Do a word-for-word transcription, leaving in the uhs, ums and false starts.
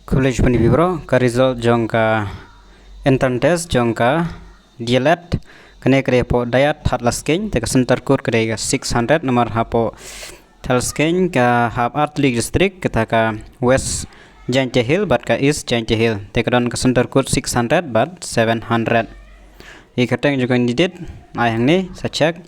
Khublei shibun ïa phi baroh. Ka result jong ka entrance test jong ka D L Ed kane ka dei hapoh Dyat Thadlaskein, te ka center code ka dei ka six hundred, namar hapoh Thadlaskein ka hap artylli ki district, kata ka West Jaintia Hills bad ka East Jaintia Hills, te ka don ka center code six hundred bad seven hundred. Ïa ka kyrteng jong ka candidate ai hangne, sa check.